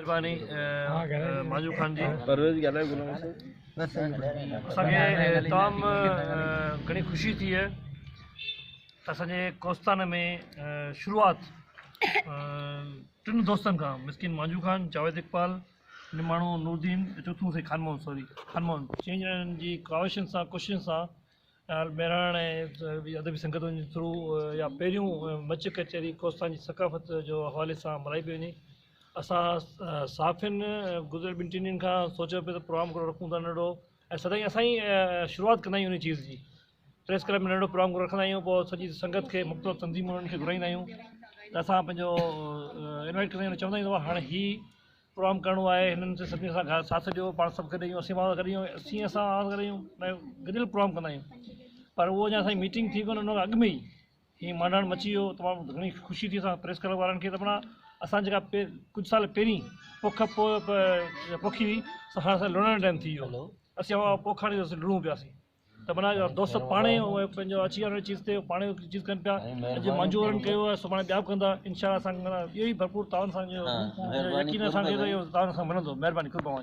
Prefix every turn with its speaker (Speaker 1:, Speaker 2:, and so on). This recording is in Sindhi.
Speaker 1: مهرباني مانجو خان جي.
Speaker 2: پرويز ڳالهايو غلام حسين.
Speaker 1: اسان کي تمام گهڻي خوشي ٿي آهي ته اسان جي ڪوستان ۾ شروعات ٽن دوستن کان مسڪين مانجو خان، جاويد اقبال، نماڻو نوردين ۽ چوٿون سائين خان محمد سوري خان محمد چئن ڄڻن جي ڪاوشن سان ڪوششن سان مهراڻ ۽ ادبي سنگتن جي ٿرو يا پهريون مچ ڪچهري ڪوستان جي ثقافت جو حوالي سان ملهائي پئي وڃي. اسان صحافين گذريل ٻن ٽن ڏينهن کان سوچيو پئي ته پروگرام هڪڙو رکون ٿا ننڍڙو ۽ سدائين اسان ئي شروعات ڪندا آهيون ان چيز جي پريس ڪلب ۾ ننڍڙو پروگرام رکندا آهيون پوء سڄي سنگت کي مختلف تنظيمن انهن کي گهرائيندا آهيون ته اسان پنهنجو انوائٽ ڪندا آهيون چوندا آهيون ته هاڻي هي پروگرام ڪرڻو آهي هنن سڀني سان ساٿ ڏيو پاڻ سڀ گڏ آهيون اسين پاڻ گڏ آهيون اسين اسان پاڻ گڏ آهيون گڏيل پروگرام ڪندا آهيون پر اهو اڃا اسان جي ميٽنگ ٿي ڪونه ان کان اڳ ۾ ئي هي مانڊاڻ مچي ويو تمام گهڻي خوشي ٿي اسان پريس ڪلب وارن کي ته معنيٰ اسان جيڪا ڪجهه سال پهرين پوک پوکي هئي سو هاڻي اسان لڻڻ جو ٽائيم ٿي ويو اسين اها پوک هاڻي اسين لڻون پياسين ته معنيٰ دوست پاڻ ئي پنهنجو اچي ويا ان چيز تي پاڻ ئي چيز ڪن پيا اڄ منظور انهن ڪيو آهي سڀاڻي ٻيا به ڪندا انشاء الله اسان اهو ئي ڀرپور تعاون سان يقين اسان کي ته اهو تعاون اسان کي ملندو مهرباني قرب اوهان جو.